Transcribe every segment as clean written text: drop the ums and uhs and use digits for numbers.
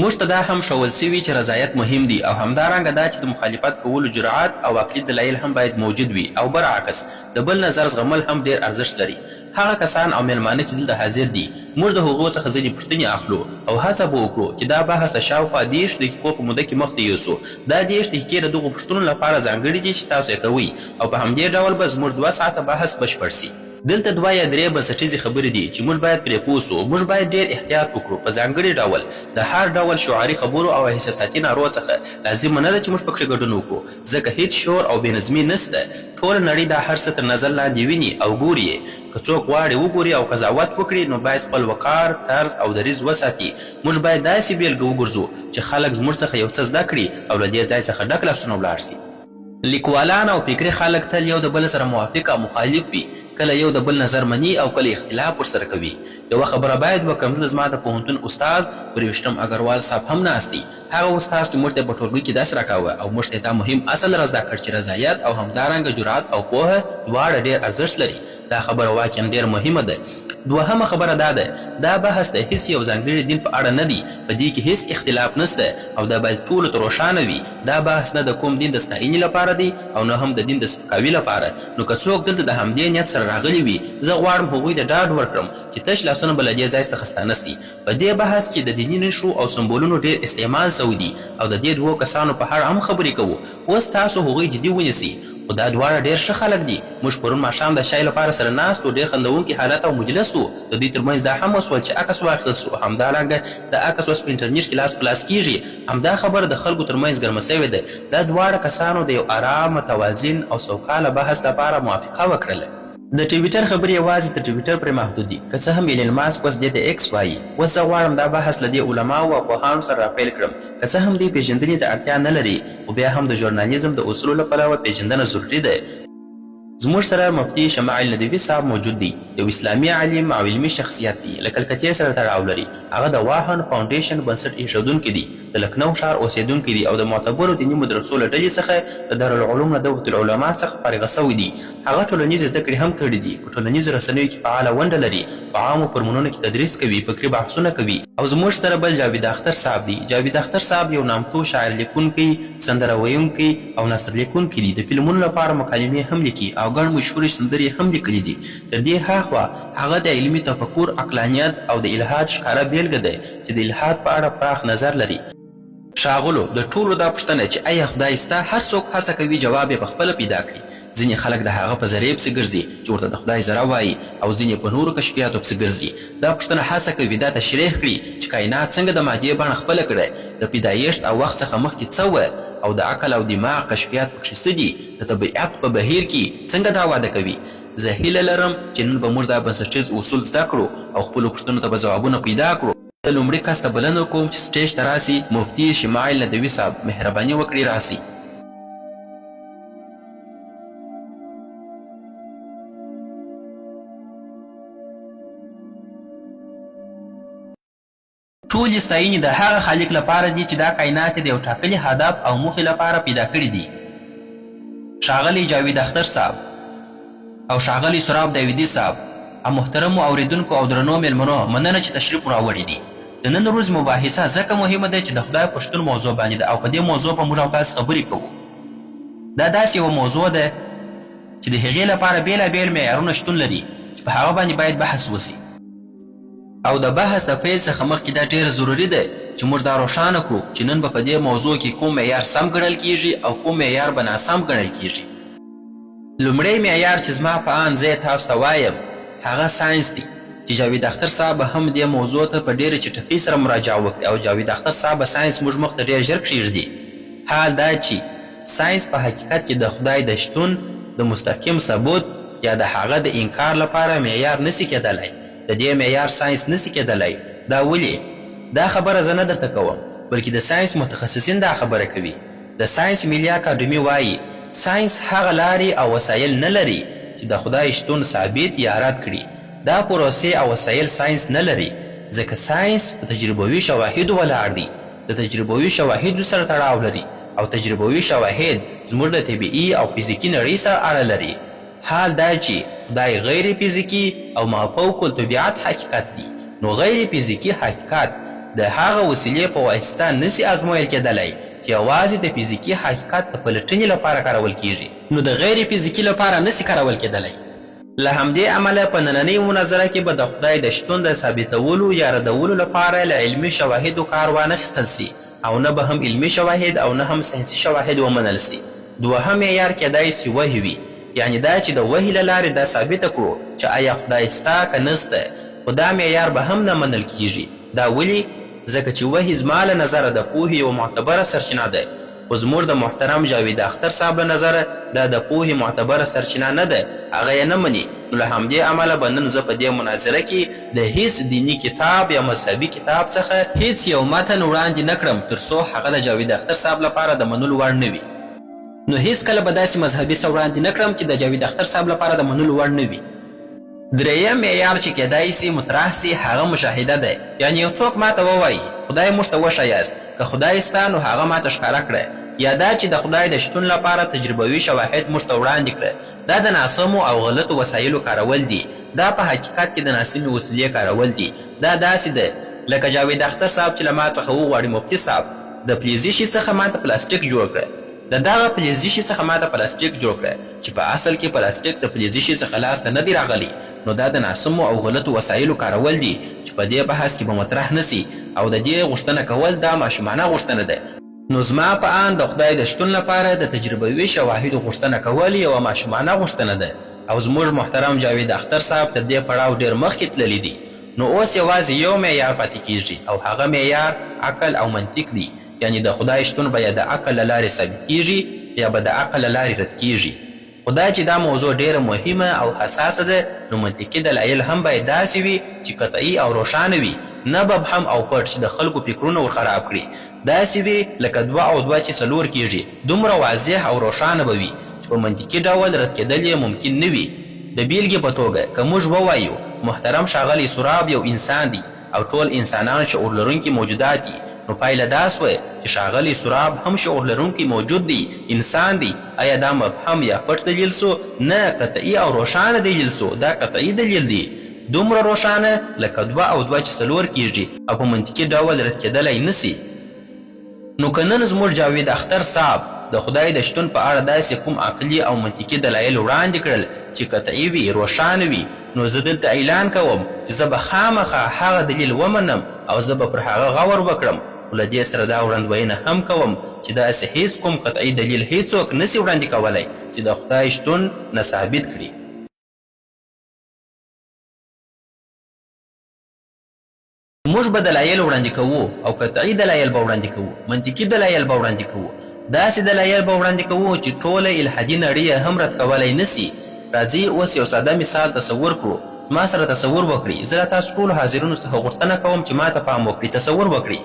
موږ ته دا هم ښوول شوي چې رضایت مهم دی او همدارنګه دا چې د مخالفت کولو جرعت او عقلي دلایل هم باید موجود وي او برعکس د بل نظر زغمل هم ډېر ارزښت لري. هغه کسان او مېلمانه چې دلته حاضر دي، موږ د هغو څخه ځینې پوښتنې اخلو او هڅه به وکړو چې دا بحث د شاوخوا 30 دقیقو په موده کې مخ ته یوسو. دا 30 دقیقې د دغو پوښتنو لپاره ځانګړې دي چې تاسو یې کوئ او په همدې ډول به زموږ دوه ساعته بحث بشپړ شي. دلته دوه یا درې بنسټیزې خبرې دي چې موږ باید پرې پوه شو. موږ باید ډېر احتیاط وکړو، په ځانګړي ډول د هر ډول شعاري خبرو او احساساتي نارو څخه. لازمه نه ده چې موږ پکښې ګډون وکړو، ځکه هیڅ شور او بې نظمي نشته. ټوله نړۍ دا هر څه تر نظر لاندې ویني او ګوري یې. که څوک غواړي وګوري او قضاوت وکړي، نو باید خپل وقار، طرز او دریځ وساتي. موږ باید داسې بېلګه وګرځو چې خلک زموږ څخه یو څه زده کړي او له دې ځای څخه ډک لاسونه ولاړ شي. لیکوالان او فکري خلک تل یو د بل سره موافق او مخالف وي، کله یو د بل نظر مني او کله اختلاف ورسره کوي. یوه خبره باید وکړم، دلته زما د پوهنتون استاد ورویشتم اګروال صاحب هم ناست دی، هغه استاد چې موږ ته یې په ټولګي کې درس راکاوه او موږ ته یې دا مهم اصل را زده کړ چې رضایت او همدارنګه جرات او پوهه دواړه ډېر ارزښت لري. دا خبره واقعاً ډېره مهمه ده. دوهمه خبره دا ده، دا بحث د هیڅ یو ځانګړي دین په اړه نه دی، په دې کې هیڅ اختلاف نشته او دا باید ټولو ته روښانه وي، دا بحث نه د کوم دین د ستاینې لپاره دی او نه هم د دین د سپکاوي لپاره، نو که څوک دلته د همدې نیت سره راغلي وي، زه غواړم هغوی ته ډاډ ورکړم چې تش لاسونه به له دې ځای څخه ستانه شي. په دې بحث کې د دیني نښو او سمبولونو ډېر استعمال شوی دی او د دې دوو کسانو په اړه هم خبرې کوو. اوس تاسو هغوی جدي ونیسئ، خو دا دواړه ډېر ښه خلک دي. موږ پرون ماښام د شای لپاره سره ناست وو، ډېر خندوونکی حالت او مجلس وو. د دوی تر منځ دا هم وشول چې عکس واخیستل شو. همدارنګه دا عکس اوس په انټرنیټ کې لاس په لاس کېږي. همدا خبره د خلکو تر منځ ګرمه شوې ده. دا دواړه کسانو د یو ارام، متوازن او سوکاله بحث لپاره موافقه وکړله. د ټویټر خبرې یوازې تر ټویټر پورې محدود دي، که څه هم ایلن ماسک اوس دې ته ایکس وايي. اوس زه غواړم دا بحث له دې علماوو او پوهانو سره راپیل کړم. که څه هم دوی پېژندنې ته اړتیا نه لري، خو بیا هم د ژورنالیزم د اصولو له پلوه پېژندنه ضروري ده. زموږ سره مفتي شمائل ندوي صاحب موجود دی، یو اسلامي عالم او علمي شخصیت دی، له کلکتې سره تړاو لري. هغه د واهن فاونډېشن بنسټ اېښودونکی دی، د لکنهو ښار اوسېدونکی دی او د معتبرو دیني مدرسو له ډلې څخه د دارالعلوم ندوة العلماء څخه فارغه شوی دی. هغه ټولنیزې زده کړې هم کړې دي، په ټولنیزو رسنیو کې فعاله ونډه لري، په عامو فورمونو کې تدریس کوي، فکري بحثونه کوي. او زموږ سره بل جاوید اختر صاحب دی. جاوید اختر صاحب یو نامتو شاعر لیکونکی، سندره ویونکی او نثر لیکونکی دی، د فلمونو لپاره مکالمې هم لیکي او ګڼ مشهورې سندرې یې هم لیکلې دي. تر دې هاخوا هغه د علمي تفکر، عقلانیت او د الحاد ښکاره بېلګه دی چې د الحاد په اړه پراخ نظر لري. ښاغلو! د ټولو دا پوښتنه چې ایا خدای شته، هر څوک هڅه کوي جواب یې په خپله پیدا کړي. ځینې خلک د هغه په ذرې پسې ګرځي چې ورته د خدای ذره وايي او ځینې په نورو کشفیاتو پسې ګرځي. دا پوښتنه هڅه کوي دا تشریح کړي چې کاینات څنګه د مادې بڼه خپله کړه، د پیدایښت او وخت څخه مخکې څه وه او د عقل او دماغ کشفیات پکښې څه دي، د طبیعت په بهیر کې څنګه دا وده کوي. زه هیله لرم چې نن به موږ دا بنسټیز اصول زده کړو او خپلو پوښتنو ته به ځوابونه پیدا کړو. زه لومړي کس ته بلنه کوم چې سټیج ته راسي، مفتي شمایل ندوي صاحب، مهرباني وکړئ راسئ. ټولې ستاینې د هغه خالق لپاره دي چې دا کاینات یې د یو ټاکلي هدف او موخې لپاره پیدا کړي دي. ښاغلی جاوید اختر صاحب او ښاغلی سراب داویدي صاحب او محترمو اوریدونکو او درنو میلمنو مننه چې تشریف مو راوړي دي. د نن ورځې مباحثه ځکه مهمه ده چې د خدای په شتون موضوع باندې ده او په دې موضوع به موږ او تاسې خبرې کوو. دا داسې یوه موضوع ده چې د هغې لپاره بیلا بیل معیارونه شتون لري چې په هغه باندې باید بحث وشي. او د بحث د پیل څخه مخکې دا ډیره ضروري ده چې موږ دا روښانه کړو چې نن به په دې موضوع کې کوم معیار سم ګڼل کیږي او کوم معیار به ناسم ګڼل کیږي. لومړی معیار چې زما په آند زه یې تاسو ته وایم هغه ساینس دی چې جاوید اختر صاحب به هم دې موضوع ته په ډیره چټکۍ سره مراجعه وکړي او جاوید اختر صاحب به ساینس موږ مخ ته ډیر ژر کښیږدي حال دا چې ساینس په حقیقت کې د خدای د شتون د مستقیم ثبوت یا د هغه د انکار لپاره معیار نشي کیدلای. د دې معیار ساینس نشي کیدلای. دا ولې؟ دا خبره زه نه درته کوم، بلکې د ساینس متخصصین دا خبره کوي. د ساینس ملي اکاډمي وايي، ساینس هغه لارې او وسایل نه لري چې د خدای شتون ثابت یا رد کړي. دا پروسې او وسایل ساینس نه لري، ځکه ساینس په تجربوي شواهدو ولاړ دی، د تجربوي شواهدو سره تړاو لري او تجربوي شواهد زموږ له طبیعي او فزیکي نړۍ سره اړه لري. حال دا چې خدای غیر فزیکي او مافوق الطبیعت حقیقت دي، نو غیر فزیکي حقیقت د هغه وسیلې په واسطه نه سي ازمویل کېدلای چې یوازې د فزیکي حقیقت د پلټنې لپاره کارول کېږي، نو د غیر فزیکي لپاره نه سي کارول کېدلای. له همدې امله په نننۍ مناظره کې به د خدای د شتون د ثابتولو یا ردولو لپاره له علمي شواهدو کار وانخیستل سي او نه به هم علمي شواهد او نه هم ساینسي شواهد ومنل سي. دوهم معیار کېدای سي وحي وي، یعنې دا چې د وحي له لارې دا ثابته کړو چې ایا خدای سته که نسته، خو دا معیار به هم نه منل کېږي. دا ولې؟ ځکه چې وحي زما له نظره د پوهې یوه معتبره سرچینه ده، خو زموږ د محترم جاوید اختر صاحب له نظره دا د پوهې معتبره سرچینه نه ده، هغه یې نه مني، نو له همدې امله به نن زه په دې مناظره کې د هیڅ دیني کتاب یا مذهبي کتاب څخه هیڅ یو متن وړاندې نه کړم تر څو هغه د جاوید اختر صاحب لپاره د منلو وړ نه وي. نو هیڅکله به داسې مذهبي څه وړاندې نه کړم چې د جاوید اختر صاحب لپاره د منلو وړ نه وي. درېیم معیار چې کېدای شي مطرح شي هغه مشاهده ده، یعنې یو څوک ماته ووايي، خدای موږ ته وښیاست، که خدای شته نو هغه ماته ښکاره کړه، یا دا چې د خدای د شتون لپاره تجربوي شواهد موږ ته وړاندې کړه، دا د ناسمو او غلطو وسایلو کارول دي، دا په حقیقت کې د ناسمې وسیلې کارول دي، دا داسې ده لکه جاوید اختر صاحب چې له ما څخه وغواړي مفتي صاحب د فلزي شي څخه ماته پلاستیک جوړ کړه. د دغه فلزي شي څخه ماته پلاستیک جوړ کړه چې په اصل کې پلاستیک د فلزي شي څخه لاس ته نه دی راغلی، نو دا د ناسمو او غلطو وسایلو کارول دي چې په دې بحث کې به مطرح نه سي او د دې غوښتنه کول دا ماشومانه غوښتنه ده. نو زما په آند د خدای د شتون لپاره د تجربوي شواهدو غوښتنه کول یوه ماشومانه غوښتنه ده او زموږ محترم جاوید اختر صاحب تر دې پړاو ډېر مخکې تللي دي. نو اوس یوازې یو معیار پاتې کېږي او هغه معیار عقل او منطق دی. یعنې د خدای شتون به یا د عقل له لارې ثابتېږي یا به د عقل له لارې رد کېږي. خو دا چې دا موضوع ډېره مهمه او حساسه ده نو منطقي دلایل هم باید داسې وي چې قطعي او روښانه وي، نه مبهم او پټ چې د خلکو فکرونه ور خراب کړي. داسې وي لکه دوه او دوه چې څلور کېږي، دومره واضح او روښانه به وي چې په منطقي ډول رد کېدل یې ممکن نه وي. د بېلګې په توګه که موږ ووایو محترم ښاغلی سوراب یو انسان دی، او ټول انسانان شعور لرونکي موجودات دي، نو پایله دا شوه چې ښاغلی سوراب هم شعور لرونکی موجود دی، انسان دی، ایا دا مبهم یا پټ دلیل شو؟ نه، قطعي او روښانه دلیل شو، دا قطعي دلیل دی، دومره روښانه لکه دوه او دوه چې څلور کیږي او په منطقي ډول رد کیدلای نه شي. نو که نن زموږ جاوید اختر صاحب د خدای د شتون په اړه داسې کوم عقلي او منطقي دلایل وړاندې کړل چې قطعي وي، روښانه وي، نو زه دلته اعلان کوم چې زه به خامخا هغه دلیل ومنم او زه به پر هغه غور وکړم، خو له دې سره دا وړاندوینه هم کوم چې داسې هیڅ کوم قطعي دلیل هیڅوک نه شي وړاندې کولای چې د خدای شتون نه ثابت کړي. موږ به دلایل وړاندې کوو او قطعي دلایل به وړاندې کوو، منطقي دلایل به وړاندې کوو، داسې دلایل به وړاندې کوو چې ټوله الحادي نړۍ یې هم رد کولای نه شي. راځئ اوس یو ساده مثال تصور کړو. زما سره تصور وکړئ، زه له تاسو ټولو حاضرینو څخه غوښتنه کوم چې ماته پام وکړئ، تصور وکړئ،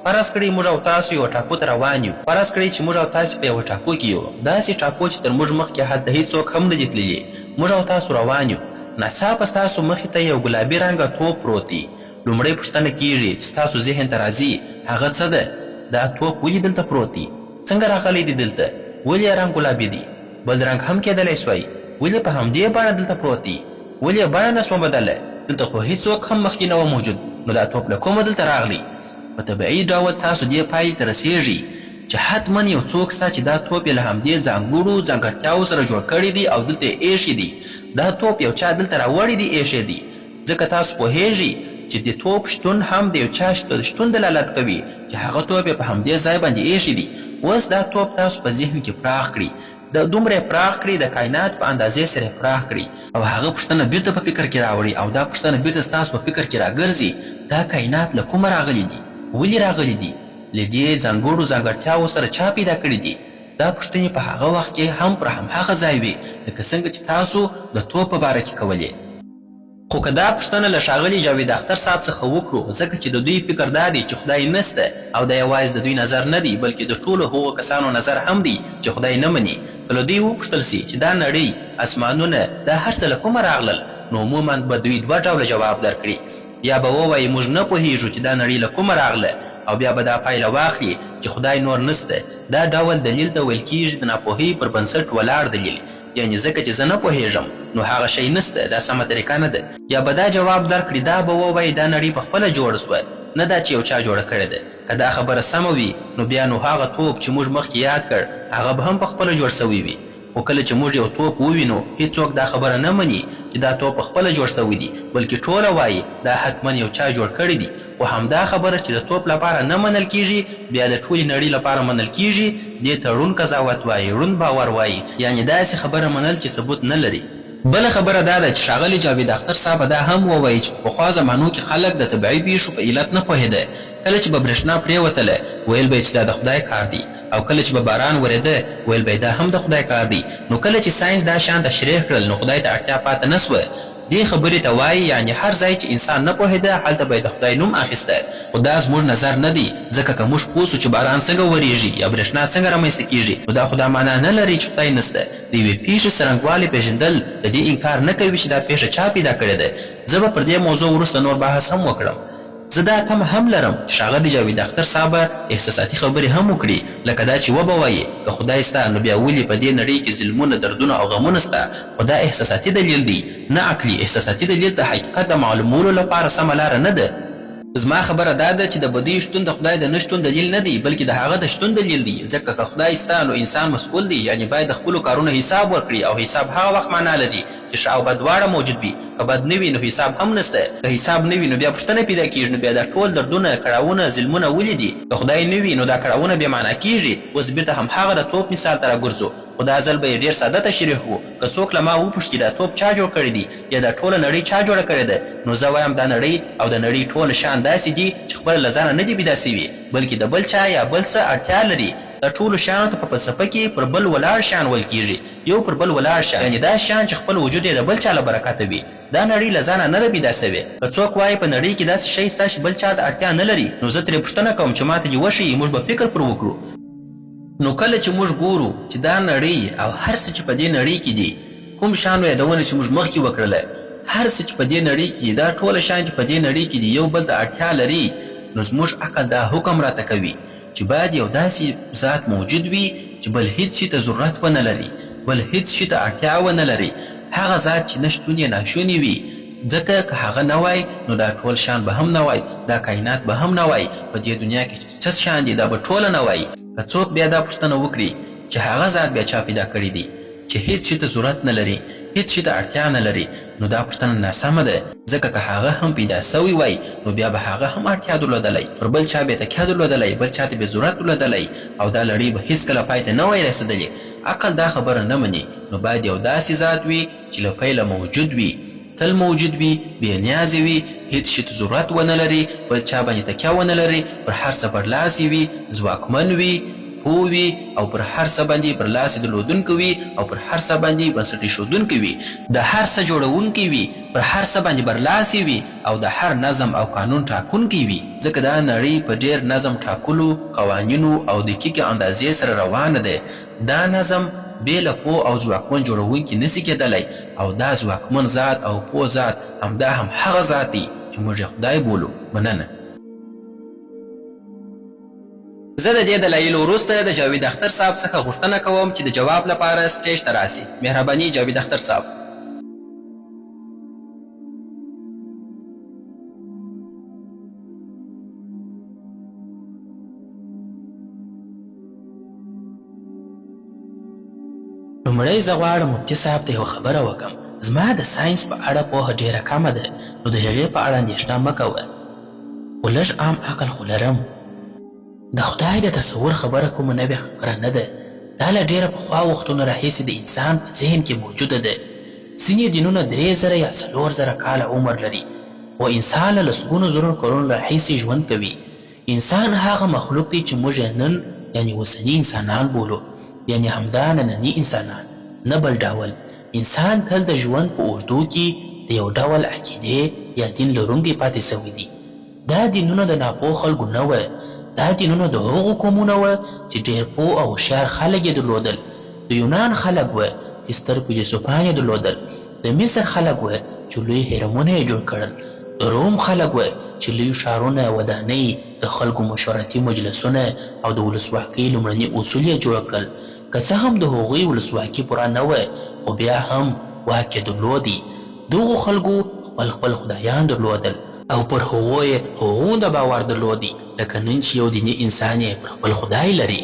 فرض کړئ موږ او تاسو یوه ټاپو ته روان یو، فرض کړئ چې موږ او تاسې په یوه ټاپو کې یو، داسې ټاپو چې تر موږ مخکې هلته هیڅوک هم نه دي تللي، موږ او تاسو روان یو، ناڅاپه ستاسو مخې ته یو ګلابي رنګه توپ پروت دی، لومړۍ پوښتنه کیږي چې ستاسو ذهن ته راځي هغه څه ده؟ دا توپ ولې دلته پروت دی؟ څنګه راغلی دی دلته؟ ولې یې رنګ ګلابي دی؟ بل رنګ هم کیدلی شوای، ولې په همدې بڼه دلته پروت دی؟ ولې یې بڼه نه شوه بدله؟ دلته خو هیڅوک هم مخکې نه وه موجود، نو دا توپ له کومه دلته راغلی؟ په طبعي ډول تاسو دې پایلې ته رسیږئ چې حتما یو څوک شته چې دا توپ یې له همدې ځانګړو ځانګړتیاوو سره جوړ کړی دی او دلته یې ایښی دی. دا توپ یو چا دلته راوړی دی ایښی دی. ځکه تاسو پوهیږئ چې د توپ شتون هم د یو چا د شتون دلالت کوي چې هغه توپ یې په همدې ځای باندې ایښی دی. اوس دا توپ تاسو په ذهن کې پراخ کړئ، د دومره یې پراخ کړئ، د کاینات په اندازې سره یې پراخ کړئ او هغه پوښتنه بیرته په فکر کې راوړئ او دا پوښتنه بیرته ستاسو په فکر کې راګرځي، دا کاینات له کومه راغلي دي؟ ولې راغلي دي؟ له دې ځانګړو ځانګړتیاوو سره چا پیدا کړي دي؟ دا پوښتنې په هغه وخت کې هم پر همهغه ځای وې لکه څنګه چې تاسو د توپ په باره کې کولې. خو که دا پوښتنه له ښاغلي جاوید اختر صاحب څخه وکړو، ځکه چې د دوی فکر دا دی چې خدای نشته او دا یوازې د دوی نظر نه دی، بلکې د ټولو هغو کسانو نظر هم دی چې خدای نه مني، که له دوی وپوښتل شي چې دا نړۍ، اسمانونه، دا هر څه له کومه راغلل، نو عموماً به دوی دوه ډوله جواب درکړي، یا به ووايي موږ نه پوهېږو چې دا نړۍ له کومه راغله او بیا به دا پایله واخلي چې خدای نور نشته. دا ډول دلیل ته ویل کېږي د ناپوهۍ پر بنسټ ولاړ دلیل. یعنې ځکه چې زه نه پوهېږم نو هغه شی نشته، دا سمه طریقه نه ده. یا به دا جواب درکړي، دا به ووايي دا نړۍ په خپله جوړه شوه، نه دا چې یو چا جوړه کړې ده. که دا خبره سمه وي نو بیا نو هغه توپ چې موږ مخکې یاد کړ هغه به هم په خپله جوړ شوی وي. خو کله چې موږ یو توپ ووینو هیڅوک دا خبره نه مني چې دا توپ په خپله جوړ شوی دی بلکې ټوله وايي دا حتما یو چا جوړ کړی دی. خو همدا خبره چې د توپ لپاره نه منل کیږي بیا د ټولې نړۍ لپاره منل کیږي دې ته ړوند قضاوت وايي، ړوند باور وايي یعنې داسې خبره منل چې ثبوت نه لري. بله خبره دا ده چې ښاغلی جاوید اختر صاحب به دا هم ووايي چې په پخوا زمانو کې خلک د طبعي پېښو په علت نه پوهېده، کله چې به برېښنا پرېوتله ویل به یې چې دا د خدای کار دی او کله چې به باران ورېده ویل به یې دا هم د خدای کار دی، نو کله چې ساینس دا شیان تشریح کړل نو خدای ته اړتیا پاته نه شوه. دې خبرې ته وايي یعنې هر ځای چې انسان نه پوهېده هلته به یې د خدای نوم اخیسته، خو دا زموږ نظر نه دی، ځکه که موږ پوه شو چې باران څنګه ورېږي یا برېښنا څنګه رامنځته کېږي نو دا خو دا مانا نه لري چې خدای نشته. د یوې پېښې څرنګوالی پېژندل د دې انکار نه کوي چې دا پېښه چا پیدا کړې ده. زه به پر دې موضوع وروسته نور بحث هم وکړم. زه دا تمه هم لرم چې ښاغلی جاوید اختر صاحب به احساساتي خبرې هم وکړي، لکه دا چې وبه وايي، که خدای شته نو بیا ولې په دې نړۍ کې ظلمونه، دردونه او غمونه شته؟ خو دا احساساتي دلیل دی، نه عقلي. احساساتي دلیل د حقیقت د معلومولو لپاره سمه لاره نه ده. زما خبره دا ده چې د بدیو شتون د خدای د نه شتون دلیل نه دی، بلکې د هغه د شتون دلیل دی، ځکه که خدای شته نو انسان مسؤل دی، یعنې باید د خپلو کارونو حساب ورکړي او حساب هغه وخت معنا لري چې ښه او بد دواړه موجود وي، که بد نه وي نو حساب هم نشته، که حساب نه وي نو بیا پوښتنه پیدا کیږي نو بیا دا ټول دردونه، کړاوونه، ظلمونه ولې دي؟ که خدای نه وي نو دا کړاوونه بې معنا کیږي، اوس بیرته همهغه د توپ مثال ته راګرځو، خو دا ځل به یې ډیر ساده تشریح کړو، که څوک له ما وپوښتي دا توپ چا جوړ کړی دی یا دا ټوله نړۍ چا جوړه کړې ده نو زه وایم دا نړۍ او د نړۍ ټول شیان داسې دي چې خپله له ځانه نه دي پیدا شوي بلکې د بل چا یا بل څه اړتیا لري، دا ټولو شیانو ته په فلسفه کې پر بل ولاړ شیان ویل کیږي، یو پر بل ولاړ شیان یعنې داسې شیان چې خپل وجود یې د بل چا له برکته وي، دا نړۍ له ځانه نه ده پیدا شوې. که څوک وايي په نړۍ کې داسې شی شته چې بل چا ته اړتیا نه لري نو زه ترې پوښتنه کوم چې ماته دې وښيي موږ به فکر پر وکړو. نو کله چې موږ ګورو چې دا نړۍ او هر څه چې په دې نړۍ کې دي، کوم شیانو یادونه چې موږ مخکې وکړله، هر څه چې په دې نړۍ کې دي، دا ټوله شیان چې په دې نړۍ کې دي یو بل ته اړتیا لري، نو زموږ عقل دا حکم راته کوي چې باید یو داسې ذات موجود وي چې بل هیڅ شي ته ضرورت ونه لري، بل هیڅ شي ته اړتیا ونه لري، هغه ذات چې نه شتون یې ناشونی وي، ځکه که هغه نه وای نو دا ټول شیان به هم نه وای، دا کاینات به هم نه وای، په دې دنیا کې چې څه شیان دي دا به ټوله نه وای. که څوک بیا دا پوښتنه وکړي چې هغه ذات بیا چا پیدا کړی دی چې هیڅ شي ته ضرورت نه لري، هیڅ شي ته اړتیا نه لري، نو دا پوښتنه ناسمه ده، ځکه که هغه هم پیدا شوی وای نو بیا به هغه هم اړتیا درلودلای، پر بل چا به یې تکیه درلودلای، بل چا ته به یې ضرورت درلودلای او دا لړۍ به هیڅکله پای ته نه وای رسیدلې. عقل دا خبره نه مني، نو باید یو داسې ذات وي چې له پیله موجود وي، تل موجود وي، بې نیازه وي، هیڅ شي ته ضرورت ونه لري، بل چا باندې تکیه ونه لري، پر هر څه برلاسی وي، ځواکمن وي، پوه وي او پر هر څه باندې برلاسی درلودونکی وي او پر هر څه باندې بنسټ ایښودونکی وي، د هر څه جوړونکی وي، پر هر څه باندې برلاسی وي او د هر نظم او قانون ټاکونکی وي، ځکه دا نړۍ په ډېر نظم ټاکلو، قوانینو او دقیقې اندازې سره روانه ده، دا نظم بې له پوه او ځواکمن جوړوونکي نه شي کېدلای او دا ځواکمن ذات او پوه ذات همدا هم هغه ذات دی چې موږ یې خدای بولو. مننه. زه د دې دلایلو وروسته د جاوید اختر صاحب څخه غوښتنه کوم چې د جواب لپاره سټیج ته راسي. مهرباني جاوید اختر صاحب. لومړی زه غواړم مفتي صاحب ته یوه خبره وکړم، زما د ساینس په اړه پوهه ډېره کمه ده، نو د هغې په اړه اندېښنه مه کوه، خو لږ عام عقل خو لرم. د خدای د تصور خبره کومه نوې خبره نه ده، دا له ډېره پخوا وختونو راهیسې د انسان په ذهن کې موجوده ده. ځینې دینونه 3000 یا 4000 کاله عمر لري، خو انسان له لسګونو زرو کلونو راهیسې ژوند کوي. انسان هغه مخلوق دی چې موږ یې نن یعنې اوسني انسانان بولو، یعنې همدا ننني انسانان، نه بل ډول. انسان تل د ژوند په اوږدو کې د یو ډول عقیدې یا دین لرونکی پاتې شوی دی. دا دینونه د ناپوه خلکو نه وه، دا دینونه د هغو قومونه وه چې ډېر پوه او هوښیار خلک یې درلودل. د یونان خلک وه چې ستر فیلسوفان یې درلودل. د مصر خلک وه چې لوی هرمونه یې جوړ کړل، د روم خلک وه چې لوی ښارونه، ودانۍ، د خلکو مشورتي مجلسونه او د ولسواکۍ لومړني اصول یې جوړ کړل. که څه هم د هغوی ولسواکي پوره نه وه، خو بیا هم واک یې درلود. دغو خلکو خپل خپل خدایان درلودل. او پر هغو یې هغومره باور درلودی لکه نن چې یو دیني انسان یې پر خپل خدای لري.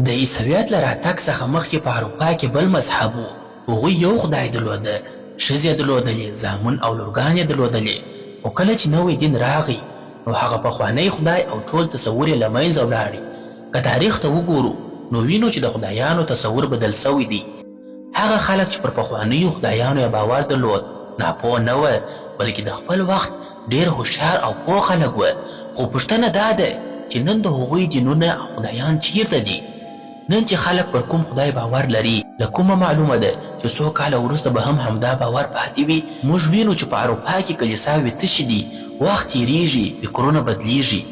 د عیسویت له راتګ څخه مخکې په اروپا کې بل مذهب و، هغوی یو خدای درلوده، ښځې یې درلودلې، زامن او لورګانې یې درلودلې، خو کله چې نوی دین راغی نو هغه پخوانی خدای او ټول تصور یې له منځه ولاړی. که تاریخ ته وګورو نو وینو چې د خدایانو تصور بدل شوی دی. هغه خلک چې پر پخوانیو خدایانو یې باور درلود، ناپوه نه وه، بلکې د خپل وخت ډېر هوښیار او پوه خلک وه. خو پوښتنه دا ده چې نن د هغوی دینونه او خدایان چېرته دي؟ نن چې خلک پر کوم خدای باور لري، له کومه معلومه ده چې څو کاله وروسته به هم همدا باور پاتې وي؟ موږ وینو چې په اروپا کې کلیساوې تشې دي، وخت تېرېږي، فکرونه بدلېږي.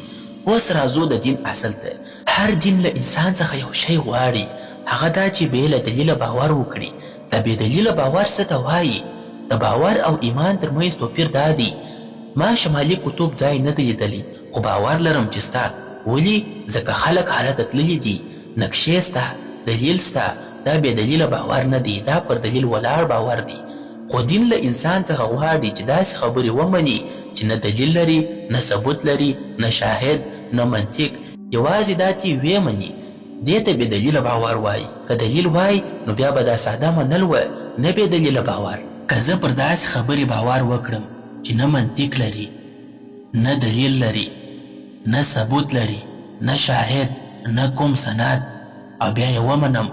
اوس راځو د دین اصل ته. هر دین له انسان څخه یو شی غواړي، هغه دا چې بې له دلیله باور وکړي. دا بې دلیله باور څه ته وايي؟ د باور او ایمان تر منځ توپیر دا دی، ما شمالي قطب ځای نه دی لیدلی، خو باور لرم چې سته. ولي؟ ځکه خلک هلته تللي دي. نقشې سته، دلیل سته. دا بې دلیله باور نه دی، دا پر دلیل ولاړ باور دی. خو دین له انسان څخه غواړي چې داسې خبرې ومني چې نه دلیل لري، نه ثبوت لري، نه شاهد، نه منطق، یوازې دا چې ویې مني. دې ته بې دلیله باور وايي. که دلیل وای نو بیا به دا ساده منل وه، نه بې دلیله باور. که زه پر داسې خبرې باور وکړم چې نه منطق لري، نه دلیل لري، نه ثبوت لري، نه شاهد، نه کوم سند او بیا یې ومنم،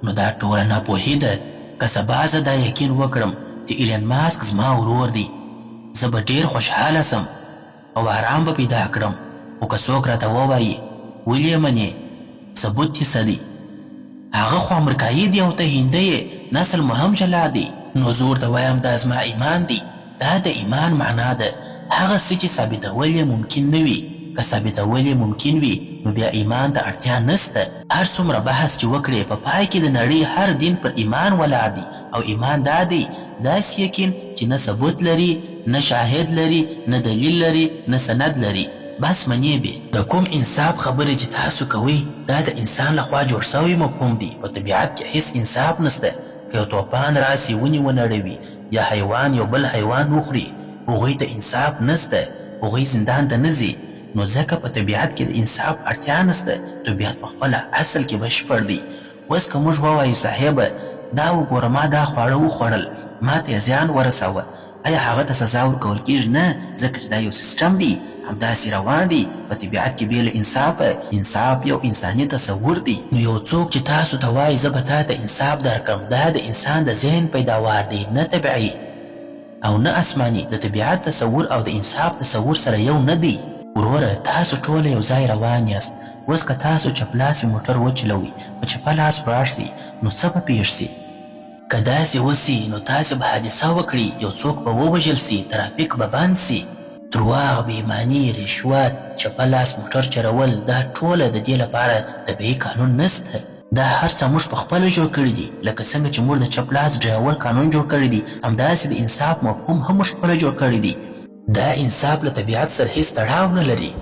نو دا ټوله ناپوهي ده. که سبا زه دا یقین وکړم چې ایلن ماسک زما ورور دی، زه به ډېر خوشحاله شم او ارام به پیدا کړم، خو که څوک راته ووايي ولې یې منې، ثبوت یې څه دی؟ هغه خو امریکايي دی او ته هندی یې، نسل مو هم جلا دی. نو زه ورته وایم دا زما ایمان دی. دا د ایمان معنا ده، هغه څه چې ثابتول یې ممکن نه وي، که ثابتول یې ممکن وي نو بیا ایمان ته اړتیا نشته. هر څومره بحث چې وکړې په پای کې د نړۍ هر دین پر ایمان ولاړ دی او ایمان دا دی، داسې یقین چې نه ثبوت لري، نه شاهد لري، نه دلیل لري، نه سند لري، بس منې بې. د کوم انصاف خبرې چې تاسو کوئ دا د انسان له خوا جوړ شوی مفهوم دی، په طبیعت کې هیڅ انصاف نشته، که یو توپان راسي ونې ونړوي یا حیوان یو بل حیوان وخوري هغوی ته انصاف نشته، هغوی زندان ته نه ځي، نو ځکه په طبیعت کې د انصاف اړتیا نشته، طبیعت په خپله اصل کې بشپړ دی. اوس که موږ ووایو صاحبه دا وګوره ما دا خواړه وخوړل ماته یې زیان ورساوه، ایا هغه ته سزا ورکول کیږي؟ نه، ځکه چې دا یو سیستم دی، همداسې روان دی، په طبیعت کې بې له انصافه، انصاف یو انساني تصور دی. نو یو څوک چې تاسو ته وایي زه به تاته انصاف درکړم، دا د انسان د ذهن پیداوار دی، نه طبعي او نه اسماني، د طبیعت تصور او د انصاف تصور سره یو نه دی. وروره تاسو ټوله یو ځای روان یاست، اوس که تاسو چپ لاسی موټر وچلوئ، په چپه لاس ولاړ شئ، نو څه به پیښ شي؟ که داسې وسي نو تاسې به حادثه وکړي، یو څوک به ووژل سي، ترافیک به بند سي. درواغ، بې ایماني، رشوت، چپه لاس موټر چلول دا ټوله د دې لپاره طبیعي قانون نشته. دا هر څه موږ په خپله جوړ کړي دي، لکه څنګه چې موږ د چپ لاس ډرایور قانون جوړ کړی دی، همداسې د انصاف مفهوم هم موږ خپله جوړ کړی دی. دا انصاف له طبیعت سره هیڅ تړاو نه لري.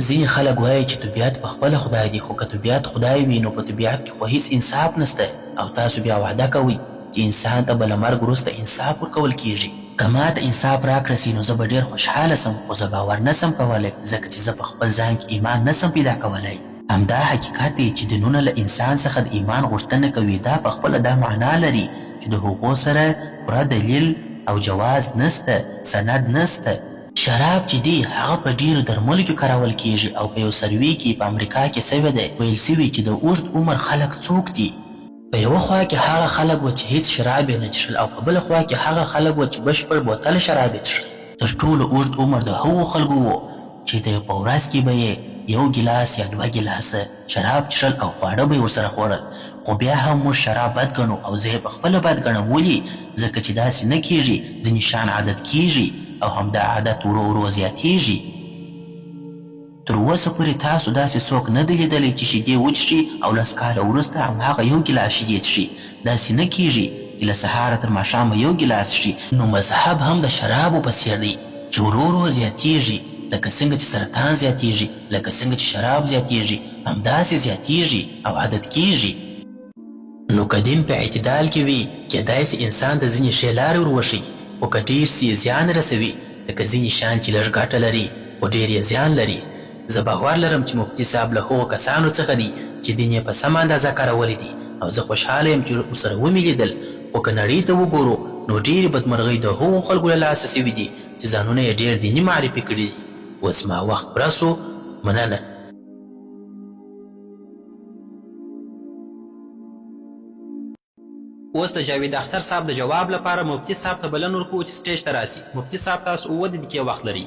ځینې خلک وایي چې طبیعت په خپله خدای دی، خو که طبیعت خدای وي نو په طبیعت کې خو هیڅ انصاف نشته او تاسو بیا وعده کوئ چې انسان ته به له مرګ وروسته انصاف ورکول کیږي. که ماته انصاف راکړه سي نو زه به ډیر خوشحاله سم، خو زه باور نه سم کولای ځکه چې زه په خپل ځان کې ایمان نه سم پیدا کولای. همدا حقیقت دی چې دینونه له انسان څخه د ایمان غوښتنه کوي، دا په خپله دا معنا لري چې د هغو سره پوره دلیل او جواز نشته، سند نشته. شراب چې دي هغه په ډېرو درملو کې کارول کېږي او په یو سروې کې په امریکا کې سوې ده ویل سوي چې د اوږد عمر خلک څوک دي؟ په یوه خوا کې هغه خلک وه چې هیڅ شراب یې نه څښل او په بله خوا کې هغه خلک وه چې بشپړ بوتل شراب یې څښل. تر ټولو اوږد عمر د هغو خلکو وو چې د په ورځ کې به یې یو ګیلاس یا دوه ګیلاسه شراب څښل او خواړه به یې ورسره خوړل، خو بیا هم موږ شراب بد ګڼو او زه یې په خپله بد ګڼم، ولې؟ ځکه چې داسې نه کېږي، ځینې شیان عادت کېږي او همدا عادت ورو ورو زیاتېږي. تر اوسه پورې تاسو داسې څوک نه دی لیدلی چې شیدې وڅښي او لس کاله وروسته هماغه یو ګیلاس شیدې څښي، داسې نه کېږي چې له سهاره تر ماښامه یو ګیلاس څښي، نو مذهب هم د شرابو په څېر دی چې ورو ورو زیاتېږي، لکه څنګه چې سرطان زیاتېږي، لکه څنګه چې شراب زیاتېږي، همداسې زیاتېږي او عادت کېږي. نو که دین په اعتدال کې وي، کېدای شي انسان ته ځینې ښې لارې ور وښيي، خو که ډېر شي، زیان رسوي. لکه ځینې شیان چې لږ ګټه لري خو ډېر یې زیان لري. زه باور لرم چې مفتي صاحب له هغو کسانو څخه دی چې دین یې په سمه اندازه کارولی دی او زه خوشحاله یم چې ورسره ومې لیدل، خو که نړۍ ته وګورو نو ډېرې بدمرغۍ د هغو خلکو له لاسه شوې دي چې ځانونه یې ډېر دیني معرفي کړي دي. اوس زما وخت پوره شو، مننه. اوس د جاوید اختر صاحب د جواب لپاره مفتي صاحب ته بلنه ورکوو چې سټیج ته راسي. مفتي صاحب تاسو اووه دقیقې وخت لرئ.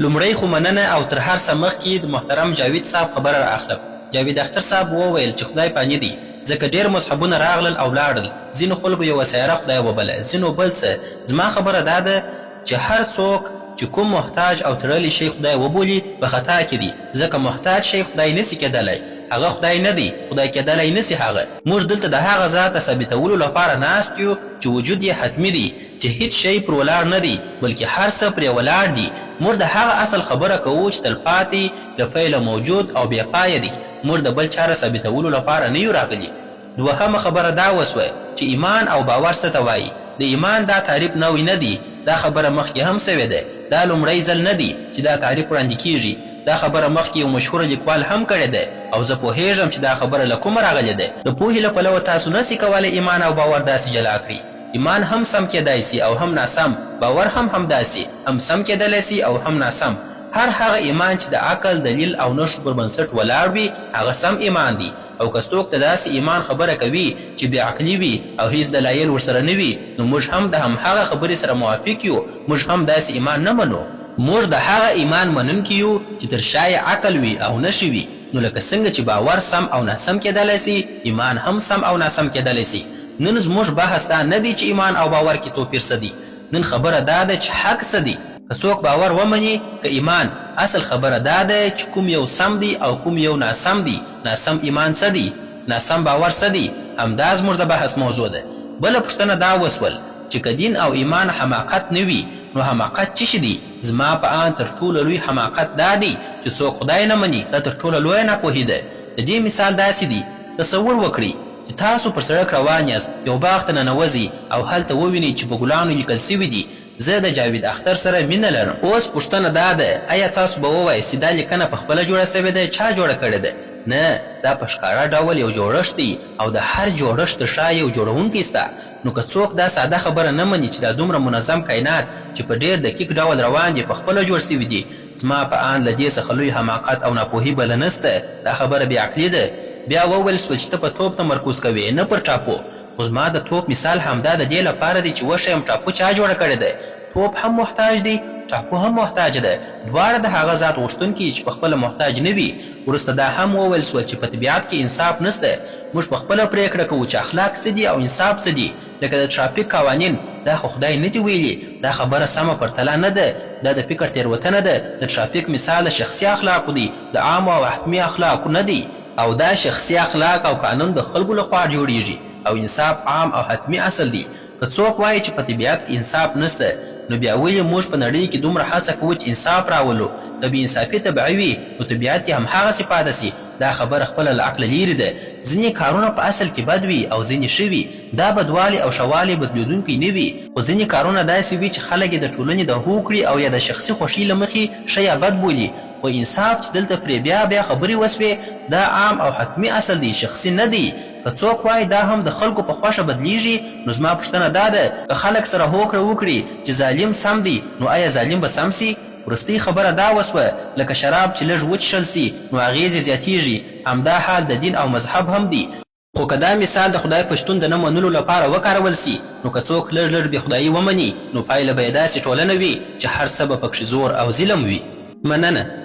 لومړی خو مننه او تر هر څه مخکې د محترم جاوید صاحب خبره را اخلم. جاوید اختر صاحب وویل چې خدای فاني دی، ځکه ډېر مذهبونه راغلل او لاړل، ځینو خلکو یوه سیاره خدای وبله، ځینو بل څه، زما خبره دا ده چې هر څوک چې کوم محتاج او تړلی شی خدای وبولي په خطا کې دی، ځکه محتاج شی خدای نسي کېدلای، هغه خدای نه دی، خدای کېدلای نسي هغه. موږ دلته د هغه ذات د ثابتولو لپاره ناست یو چې وجود یې حتمي دی، چې هیڅ شی پر ولاړ نه دی، بلکې هر څه پرې ولاړ دي. موږ د هغه اصل خبره کوو چې تلپاتې، له پیله موجود او بې پایه دی. موږ د بل چا د ثابتولو لپاره نه یو راغلي. دوهمه خبره دا وشوه چې ایمان او باور څه ته وايي؟ د ایمان دا تعریف نوی نه دی، دا خبره مخکې هم شوې ده. دا لومړی ځل نه دی چې دا تعریف وړاندې کېږي. دا خبره مخکې یو مشهور لیکوال هم کړې ده او زه پوهېږم چې دا خبره له کومه راغلې ده. د پوهې له پلوه تاسو نه شئ کولی ایمان او باور داسې جلا کړئ. ایمان هم سم کېدای شي او هم ناسم، باور هم همداسې، هم سم کېدلی شي او هم ناسم. هر هغه ایمان چې د عقل، دلیل او نښو پر بنسټ ولاړ وي، هغه سم ایمان دی او که څوک د داسې ایمان خبره کوي چې بې عقلي وي او هیڅ دلایل ورسره نه وي، نو موږ هم د همهغه خبرې سره موافق یو، موږ هم داسې ایمان نه منو. موږ د هغه ایمان منونکي یو چې تر شا یې عقل وي او نښې وي، نو لکه څنګه چې باور سم او ناسم کېدلی شي، ایمان هم سم او ناسم کېدلی شي. نن زموږ بحث دا نه دی چې ایمان او باور کې توپیر څه دی، نن خبره دا ده چې حق څه دی؟ که څوک باور ومني که ایمان، اصل خبره دا ده چې کوم یو سم دی او کوم یو ناسم دی، ناسم ایمان څه دی؟ ناسم باور څه دی؟ همدا زموږ د بحث موضوع ده. بله پوښتنه دا وشول چې که دین او ایمان حماقت نه وي نو حماقت چه شي دی؟ زما په آند تر ټولو لوی حماقت دا دی چې څوک خدای نه مني، دا تر ټولو لویه ناپوهي ده. د دې مثال داسې دی، تصور وکړئ چې تاسو پر سړک روان یاست، یو باغ ته ننوځئ او هلته ووینئ چې په ګلانو لیکل شوي دي، زه د جاوید اختر سره مینه لرم. اوس پوښتنه دا ده، ایا تاسو به ووایاست چې دا لیکنه په خپله جوړه شوې ده، چا جوړه کړې ده؟ نه، دا په ښکاره ډول یو جوړښت دی او د هر جوړښت تر شا یو جوړونکی شته. نو که څوک دا ساده خبره نه مني چې دا دومره منظم کاینات چې په ډېر دقیق ډول روان دي، په خپله جوړ شوي دي، زما په آند له دې څخه لوی حماقت او ناپوهي بله نشته، دا خبره بې عقلي ده. بیا وویل شول چې ته په توپ تمرکز کوې، نه پر ټاپو. خو زما د توپ مثال همدا د دې لپاره دی چې وښیم ټاپو چا جوړه کړې ده. توپ هم محتاج دی، ټاپو هم محتاج ده. دواړه د هغه ذات غوښتونکي دي چې پخپله محتاج نه وي. وروسته دا هم وویل شول چې په طبیعت کې انصاف نشته. موږ پخپله پرېکړه کوو چې اخلاق څه دي او انصاف څه دي. لکه د ټرافیک قوانین، دا خو خدای نه دي ویلي، دا خبره سمه پرتله نه ده، دا د فکر تېروتنه ده، د ټرافیک مثال د شخصي اخلاقو دی، د عامو او حتمي اخلاقو نه دی، او دا شخصي اخلاق او قانون د خلکو له خوا جوړېږي او انصاف عام او حتمي اصل دی، که څوک وايي چې په طبیعت کې انصاف نشته، نو بیا ولې موږ په نړۍ کې دومره هڅه کوو چې انصاف راولو، که بې انصافي طبعي وي، نو طبیعت دې همهغسې پاتې شي، دا خبره خپله له عقله لېرې ده، ځینې کارونه په اصل کې بد وي او ځینې ښه وي، دا بدوالی او ښه والی بدلېدونکی نه وي، خو ځینې کارونه داسې وي چې خلک یې د ټولنې د هوکړې او یا د شخصي خوښۍ له مخې ښه یا بد بولي، خو انصاف چې دلته پرې بیا بیا خبرې وشوې، دا عام او حتمي اصل دی، شخصي نه دی. که څوک وايي دا هم د خلکو په خوښه بدلېږي، نو زما پوښتنه دا ده، که خلک سره هوکړه وکړي چې ظالم سم دی، نو ایا ظالم به سم شي؟ وروستۍ خبره دا وشوه، لکه شراب چې لږ وچښل شي، نو اغېز یې زیاتېږي، همدا حال د دین او مذهب هم دی. خو که دا مثال د خدای په شتون د نه منلو لپاره وکارول شي، نو که څوک لږ لږ بې خدایي ومني، نو پایله به یې داسې ټولنه وي چې هر څه به پکښې زور او ظلم وي. مننه.